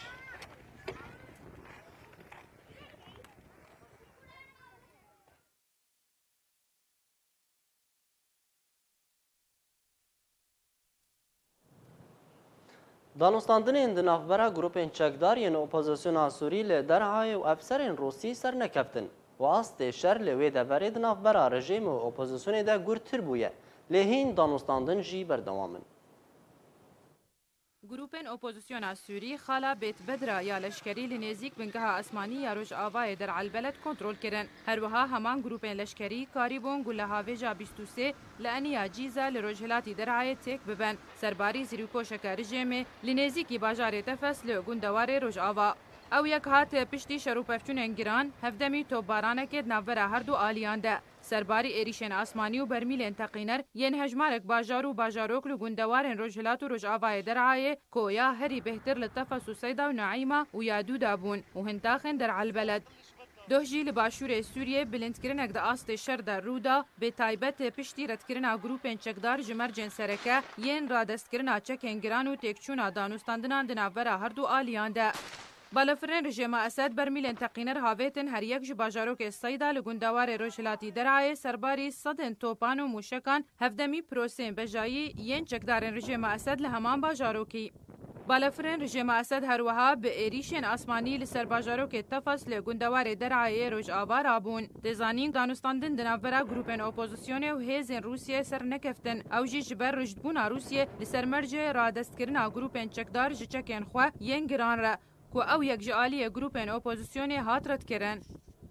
Danûstandinên di navbera grûpên çekdar yên opozisyona Sûrî li Derhayê û efserên Rûsî sernekeftin û astê şer li wê deverê di navbera rejîm û opozisyonê de gurtir bûye, lê hîn danûstandin jî berdewam in. Grûpên opozisyona Sûrî xala Bêt Bedra ya leşkerî li nêzîk bingeha asmanî ya Rojavayê Der Elbeled kontrol kirin. Her wiha heman grûpên leşkerî karîbûn guleha vêja bîst û sê li Eniya Cîza li rojhilatî Derayê têk bibin. Serbarî zirîkoşeke rijêmê li nêzîkî bajarê Tefes li gundewarê Rojava. Ew yek hat piştî şer û pevçûnên giran, hevdemî topbaranekê di navbera her du aliyan de. Serbarî êrîşên asmanî û bermîlên teqîner yên hejmarek bajar û bajarok li gundewarên Rojhilat û Rojavayê Derayê, ku ya herî bêhtir li Tefes û Seyda û Naîma û ya dû de bûn û hin taxên Der Elbeled. Doh jî li başûrê Sûriyê bilindkirinek di astê şer de rû da, bi taybet piştî redkirina grûpên çekdar ji mercên sereke yên radestkirina çekên giran û têkçûna danûstandinan di navbera herdu aliyan de. Balafirên rejêma Esed bermîlên teqîner havêtin her yek ji bajarokê Seyda li gundewarê rojhilatî Derayê serbarî sedên topan û mûşekan hevdemî prosên bejayî yên çekdarên rejêma Esed li heman bajarokî. Balafirên rejêma Esed her wiha bi êrîşên asmanî li ser bajarokê Tefes li gundewarê Derayê Rojava rabûn. Tê zanîn, danûstandin di navbera grûpên opozisyonê û hêzên Rûsiyê ser nekeftin. Ew jî ji ber rijdbûna Rûsiyê li ser mercê radestkirina grûpên çekdar ji çekên xwe yên giran re, ku ew yek ji aliyê grûpên opozisyonê hat redkirin.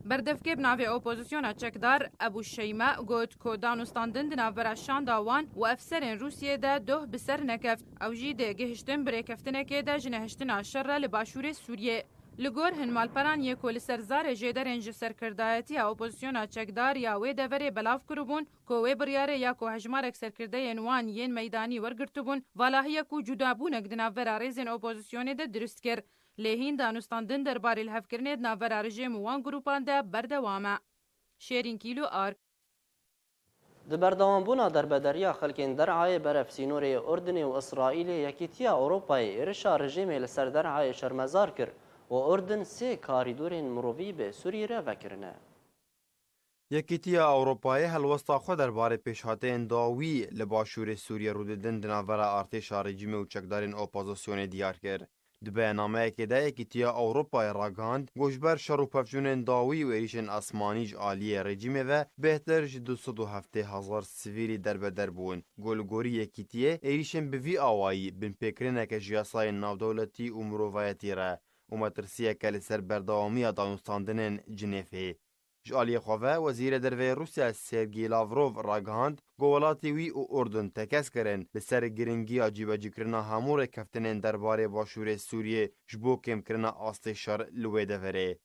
Berdevkê bi navê Opozisyona Çekdar, Ebû Şeyme, got ku danûstandin di navbera şanda wan û efserên Rûsiyê de doh bi ser nekeft. Ew jî di gihiştin bi rêkeftinekê de ji nehiştina şer re li başûrê Sûriyê. Li gor hin malperan yê ku li ser zarê jêderên ji serkirdayetiya Opozisyona Çekdar ya wê deverê belav kiribûn ku wê biryarê ya ku hejmarek serkirdeyên wan yên meydanî wergirtibûn, valahiyek û cudabûnek di navbera rêzên opozisyonê de dirust kir. Lê hîn danûstandin derbarê lihevkirinê di navbera rejîm û wan grûpan de berdewam e. Şêrîn Kîlo Ark. Di berdewambûna derbederiya xelkên Derayê berev sînorê Urdinê û Îsraîlê, Yekîtiya Ewropayê êrişa rejîmê li ser Derayê şermezar kir û Urdin sê karîdorên mirovî bi Sûriyê re vekirine. Yekîtiya Ewropayê helwesta xwe derbarê pêşhateyên dawî li başûrê Sûriyê rûdidin di navbera artêşa rejîmê û çekdarên opozisyonê diyar kir. Di beyannameyekê de Yekîtiya Ewropayê ragihand, ku ji ber şer û pevçûnên dawî û êrîşên asmanî ji aliyê rejîmê ve bêhtir ji du sed û heftê hezar sivîlî derbeder bûn. Ku li gorî Yekîtiyê êrîşên bi vî awayî binpêkirineke ji yasayên navdewletî û mirovayetî re û metirsiyeke li ser berdewamiya danûstandinên Cinêfê. Ji aliyê xwe ve, Wezîrê Derve yê Rûsya Sergî Lavrov ragihand, ku welatê wî û Urdun tekez kirin li ser giringiya cîbecîkirina hemû rêkeftinên derbarê başûrê Sûriyê ji bo kêmkirina astê şer li wê deverê.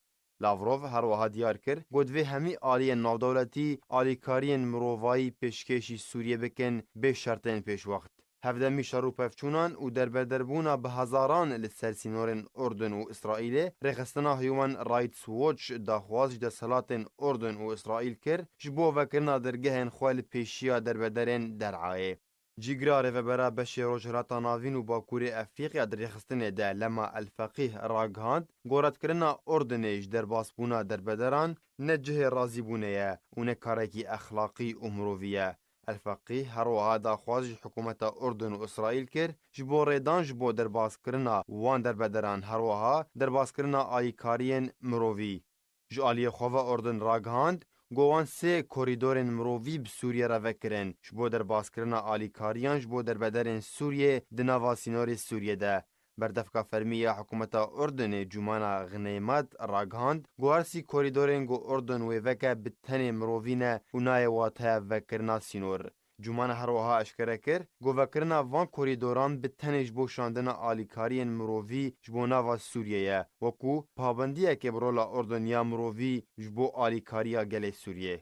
Lavrov her wiha diyar kir, ku divê hemî aliyên navdewletî alîkariyên mirovayî pêşkêşî Sûriyê bikin bê şertên pêşwext. Hevdemî şer û pevçûnan û derbederbûna bi hezaran li ser sînorên Urdun û Îsraîlê, rêxistina Human Rights Watch daxwaz ji desthilatên Urdun û Îsraîl kir, ji bo vekirina dergehên xwe li pêşiya derbederên Derayê. Cîgira rêvebera beşê Rojhilata Navîn û Bakurê Efrîqya di rêxistinê de Lema El Feqîh ragihand, goretkirina Urdunê ji derbasbûna derbederan ne cihê razîbûnê ye û ne karekî exlaqî û mirovî ye. El Feqîh her wiha daxwaz ji hikûmeta Urdun û Îsraîl kir, ji bo rêdan ji bo derbaskirina wan derbederan, her wiha derbaskirina alîkariyên mirovî. Ji aliyê xwe ve Urdun ragihand, ku wan sê korîdorên mirovî bi Sûriyê re vekirin, ji bo derbaskirina alîkariyan ji bo derbederên Sûriyê di nava sînorê Sûriyê de. Berdevka fermî ya hikûmeta Urdunê Cumana Gneymat ragihand, ku her sî korîdorên ku Urdun wê veke bi tenê mirovî ne û nayê wateya vekirina sînor. Cumana her wiha eşkere kir, ku vekirina van korîdoran bi tenê ji bo şandina alîkariyên mirovî ji bo nava Sûriyê ye, wekû pabendiyekê bi rola Urdun ya mirovî ji bo alîkariya gelê Sûriyê.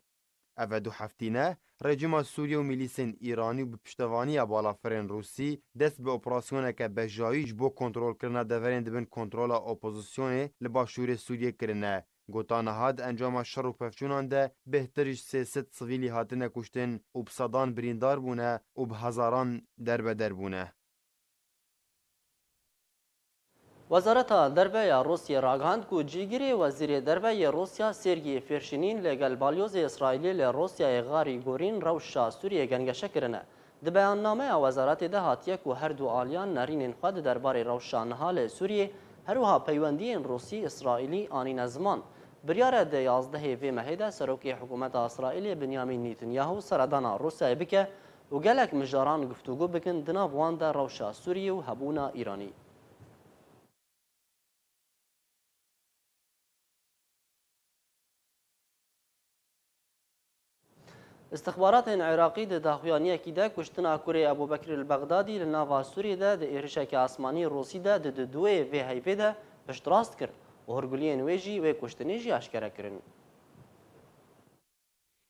Ev e du heftî ne, rejîma Sûriyê û milîsên Îranî û bi piştevaniya balafirên Rûsî dest bi operasyoneke bejayî ji bo kontrolkirina deverên di bin kontrola opozisyonê li başûrê Sûriyê kirine. Ku ta niha di encama şer û pevçûnan de bêhtir ji sê sed sivîlî hatine kuştin û bi sedan birîndar bûne û bi hezaran derbeder bûne. Wezareta Derve ya Rûsiyê ragihand ku cîgirê Wezîrê Derve yê Rûsya Sergî Fêrşînîn li gel balyozê Îsraîlê li Rûsyayê Xarî Gorîn rewşa Sûriyê gengeşe kirine. Di beyannameya wezaretê de hatiye ku her du aliyan nerînên xwe di derbarê rewşa niha li Sûriyê, her wiha peywendiyên Rûsî-Îsraîlî anîne ziman. Biryar e di yazdehê vê mehê de serokê hikûmeta Îsraîlê Binyamîn Nîtinyahu seredana Rûsyayê bike û gelek mijaran guftûgû bikin, di nav wan de rewşa Sûriyê û hebûna Îranî. Îstixbaratên Iraqî di daxuyaniyekî de kuştina kurê Ebû Bekir el Bexdadî li nava Sûriyê de di êrişeke asmanî Rûsî de di di duwê vê heyvê de piştrast kir û hûrguliyên wê jî wê kuştinê jî aşkere kirin.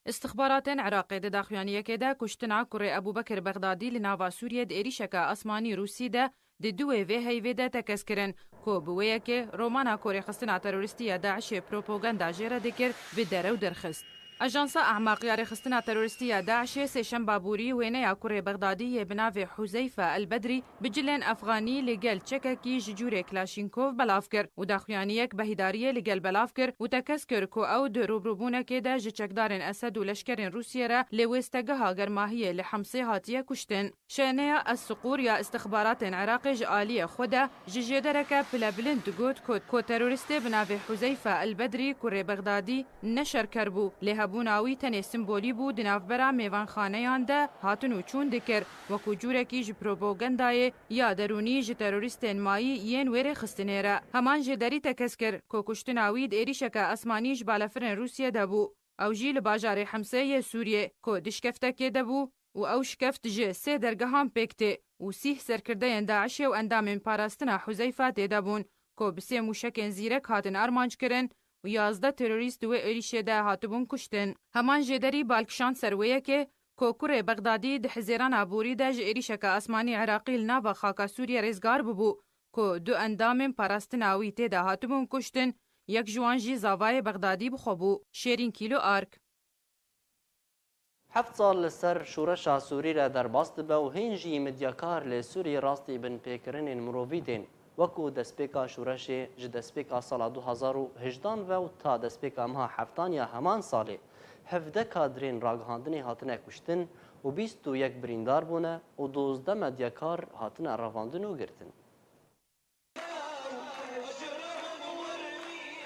Îstixbaratên Iraqê di daxuyaniyekê de kuştina kurê Ebû Bekir Bexdadî li nava Sûriyê di êrişeke asmanî Rûsî de di duwê vê heyvê de tekez kirin. ku bi wê yekê romana ku rêxistina terorîstî ya DAIŞê propaganda jê re dikir, bi derew derxist. Ajansa Ahmaq ya rêxistina terorîstî ya DAIŞê sêşemba borî wêneya kurê Bexdadî yê bi navê Huzeyfe El Bedrî bi cilên efxanî li gel çekekî ji cûrê Klaşînkov belav kir û daxuyaniyek behidariyê li gel belav kir û tekez kir ku ew di rûbirûbûnekê de ji çekdarên Esed û leşkerên Rûsiyê re li wêstegeha germahiyê li Hemsê hatiye kuştin. Şeneya Es-Siqûr ya istixbaratên Iraqê ji aliyê xwe de ji jêdereke pilebilind digot ku, ku terorîstê bi navê Huzeyfe El Bedrî kurê Bexdadî ne şerker bû, lê hebûna wî tenê simbolî bû, di navbera mêvanxaneyan de hatin û çûn dikir, wekû cûrekî ji propagandayê ya derûnî ji terorîstên mayî yên wê rêxistinê re. Heman jêderî tekez kir ku kuştina wî di êrîşeke esmanî ji balefirên Rûsiyê de bû. Ew jî li bajarê Hemsê yê Sûriyê ku di şkeftekê de bû û ew şkeft ji sê dergehan pêk tê û sîh serkirdeyên DAIŞê û endamên parastina Huzeyfa tê de bûn ku bi sê mûşekên zîrek hatin armanc kirin û yazdeh terorîst di wê êrîşê de hatibûn kuştin. Heman jêderî bal kişand ser wê yekê ku kurê Bexdadî di Hizêrana borî de ji êrîşeke asmanî Iraqî li nava xaka Sûriyê rêzgar bibû ku du endamên parastina wî tê de hatibûn kuştin, yek ji wan jî zavayê Bexdadî bi xwe bû. Şêrîn Kîlo Ark. Heft sal li ser şoreşa Sûrî re derbas dibe û hîn jî medyakar li Sûrî rastî binpêkirinên mirovî tên. Wekû destpêka şoreşê ji destpêka sala du hazar û hejdan ve û ta destpêka meha heftan ya heman salê, hevdeh kadrên ragihandinê hatine kuştin û bîst û yek birîndar bûne û dozdeh medyakar hatine revandin û girtin.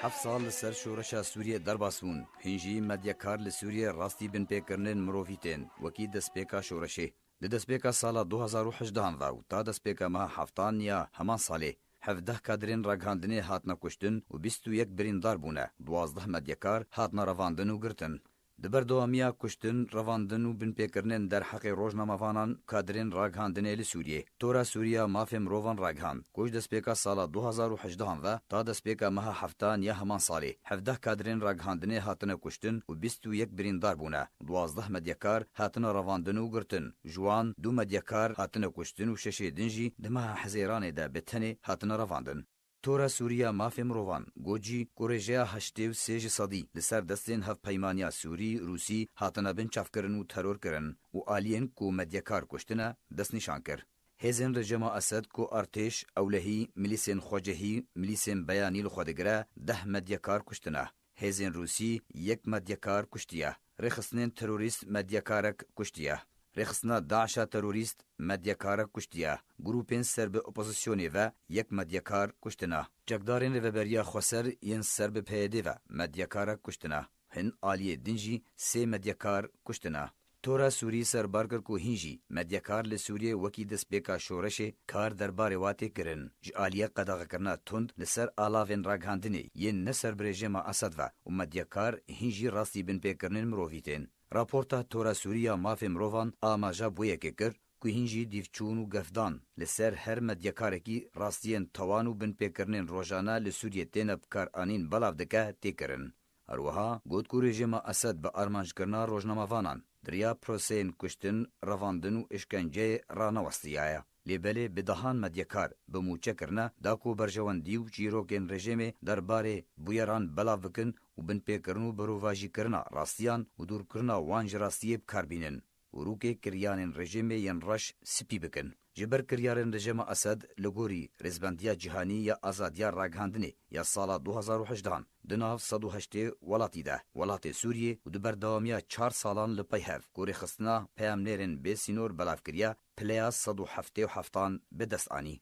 Heft sal li ser şoreşa Sûriyê derbas bûn. Hîn jî medyakar li Sûriyê rastî binpêkirinên mirovî tên, wekî destpêka şoreşê. Di destpêka sala du hazar û hejdehan ve û ta destpêka meha heftan ya heman salê, hevdeh kadrên ragihandinê hatine kuştin û bîst û yek birîndar bûne, duwazdeh medyakar hatine revandin û girtin. Di berdewamiya kuştin, revandin û binpêkirinên derheqê rojnamevanan, kadrên ragihandinê li Sûriyê, Tora Sûrî ya Mafê Mirovan ragihand ku ji destpêka sala du hazar û hejdehan ve ta destpêka meha heftan ya heman salê, hevdeh kadrên ragihandinê hatine kuştin û bîst û yek birîndar bûne, duwazdeh medyakar hatine revandin û girtin. Ji wan du medyakar hatine kuştin û şeşê din jî di meha Hizêranê de bi tenê hatine revandin. Tora Sûrî ya Mafê Mirovan got jî ku rêjeya heştê û sê ji sedî li ser destên Hevpeymaniya Sûrî, Rûsî hatine binçavkirin û teror kirin û aliyên ku medyakar kuştine destnîşan kir. Hêzên rejîma Esed ku artêş, ewlehî, milîsên xwecehî, milîsên beyanî li xwe digire, deh medyakar kuştine. Hêzên Rûsî yek medyakar kuştiye. Rêxistinên terorîst medyakarek kuştiye. Rêxistina DAIŞa terorîst medyakarek kuştiye. Grûpên ser bi opozisyonê ve yek medyakar kuştine. Çekdarên Rêveberiya Xweser yên ser bi P Y D ve medyakarek kuştine. Hin aliyê din jî sê medyakar kuştine. Tora Sûrî serbar kir ku hîn jî medyakar li Sûriyê wekî destpêka şoreşê kar derbarê wa tê kirin. Ji aliyê qedexekirina tund li ser alavên ragihandinê yên ne ser bi rejîma Esed ve û medyakar hîn jî rastî binpêkirinên mirovî tên. Raporta Tora Sûrî ya Mafê Mirovan amaja bo yekê kir ku hîn jî dîvçûn û gefdan li ser her medyakarekî rastiyên tawan û binpêkirinên rojane li Sûriyê têne bikaranîn belav dike tê kirin. Her wiha got ku rejîma Esed bi armanckirina rojnamevanan di riya proseyên kuştin, revandin û îşkenceyê ranewestiyaye. Lê belê bi dehan medyakar bi mûçe kirine da ku berjewendî û çîrokên rejîmê derbarê bûyeran belav bikin û binpêkirin û berovajîkirina rastiyan û dûrkirina wan ji rastiyê bi kar bînin û rûkê kiryanên rejîmê yên reş spî bikin. Ji ber kiryarên rejîma Esed, li gorî Rêzbendiya Cîhanî ya Azadiya Ragihandinê ya sala du hazar û hejdehan, di nav sed û heştê welatî de, welatê Sûriyê û di berdewamiya çar salan li pey hev ku rêxistina peyamnêrên bê sînor belav kiriye, pileya sed û heftê û heftan bi dest anî.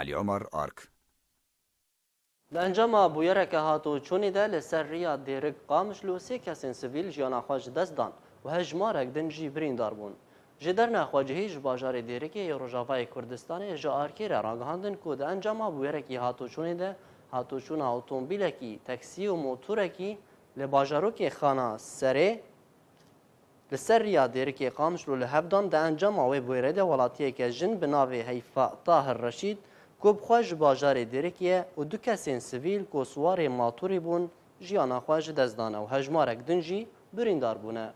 Elî Omer, Ark. Di encama bûyereke hatoçûnê de li ser riya Dêrik Qamişlo sê kesên sivîl jiyana xwe ji dest dan û hejmarek din jî birîndar bûn. Ji derna xwecihî ji bajarê Dêrikê yê Rojavayê Kurdistanê ji Arkê re ragihandin ku di encama bûyerekî hatoçûnê de hatoçûna otomobîlekî, taksî û motorekî li bajarokê Xana Serê, li ser riya Dêrikê Qamişlo li hev dan. Di encama wê bûyerê de welatiyeke jin bi navê Heyfa Tahir Reşîd ku bi xwe ji bajarê Dêrikê ye û du kesên sivîl ku siwarê matorê bûn jiyana xwe ji dest dane û hejmarek din jî birîndar bûne.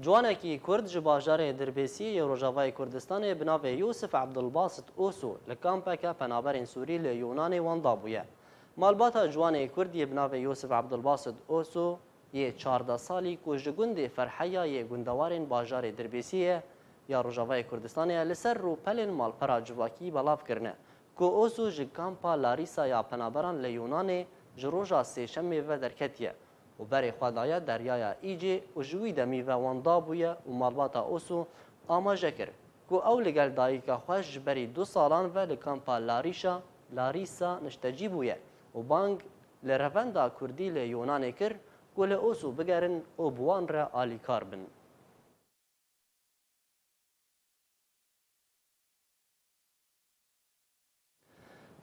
Ciwanekî Kurd ji bajarê Dirbêsiyê yê Rojavayê Kurdistanê bi navê Yûsif Ebdulbasit Oso li kampeke penaberên Sûrî li Yûnanê wenda bûye. Malbata ciwanê Kurd yê bi navê Yûsif Ebdulbasit Oso yê çardeh salî ku ji gundê Ferheya yê gundewarên bajarê Dirbêsiyê ya Rojavayê Kurdistanê ye, li ser rûpelên malpera civakî belav kirine ku Oso ji kampa Larîsa ya penaberan li Yûnanê ji roja Sêşemê ve derketiye û berê xwe daye Deryaya Îcê û ji wî demî ve wenda bûye û malbata Oso amaje kir ku ew li gel dayika xwe ji berî du salan ve li kampa Larîşa, Larîsa niştecî bûye û bang li revenda Kurdî li Yûnanê kir ku li Oso bigerin û bi wan re alîkar bin.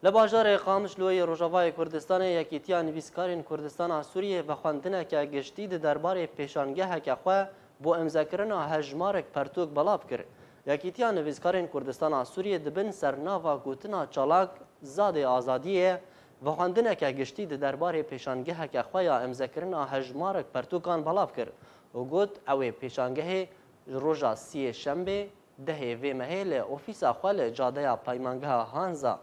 Li bajarê Qamişlo yê Rojavayê Kurdistanê Yekîtiya Nivîskarên Kurdistana Sûriyê vexwendineke giştî di derbarê pêşangeheke xwe bo imzekirina hejmarek pertûk belav kir. Yekîtiya Nivîskarên Kurdistana Sûriyê di bin sernava gotina çalak Zadê Azadiyê vexwendineke giştî di derbarê pêşangeheke xwe ya imzekirina hejmarek pertûkan belav kir û got, ew ê pêşangehê ji roja siyê şembê, dehê vê mehê li ofîsa xwe li cadeya Peymangeha Hanza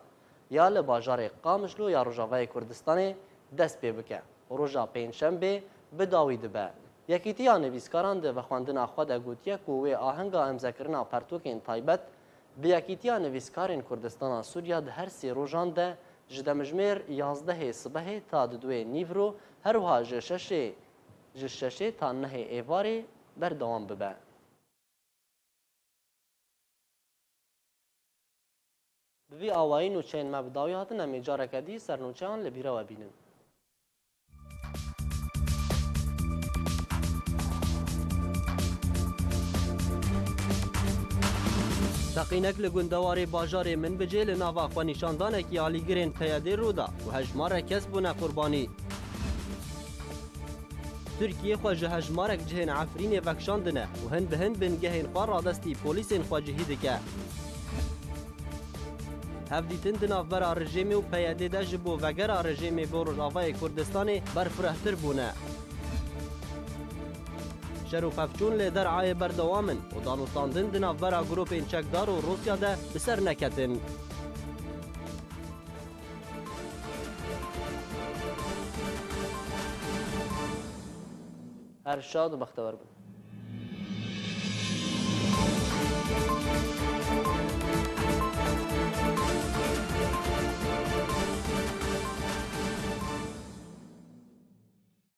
ya li bajarê Qamişlo ya Rojavayê Kurdistanê dest pê bike û roja pêncşembê bi dawî dibe. Yekîtiya Nivîskaran di vexwendina xwe de gotiye ku wê ahenga imzekirina pertûkên taybet bi Yekîtiya Nivîskarên Kurdistana Sûriya di her sê rojan de ji demjimêr yazdehê sibehê ta di duê nîvro, her wiha ji şeşê, ji şeşê ta nehê êvarê berdewam bibe. Bi vî awayî nûçeyên me bi dawî hatin, em ê careke dî ser nûçeyan li bîra we bînin. Teqînek li gundewarê bajarê Minbicê li nava xwenîşandanekî alîgirên P Y D'ê rû da û hejmarek kes bûne qurbanî. Tirkiye xwe ji hejmarek cihên Efrînê vekişandine û hin bi hin bingehên xwe radestî polîsên xwecihî dike. Hevdîtin di navbera rejîmê û P Y D'ê de ji bo vegera rejîmê bo Rojavayê Kurdistanê berfirehtir bûne. Şer û pevçûn li derayê berdewam in û danûstandin di navbera grûpên çekdar û Rûsya de bi ser neketin. Her şad û bextewer bin.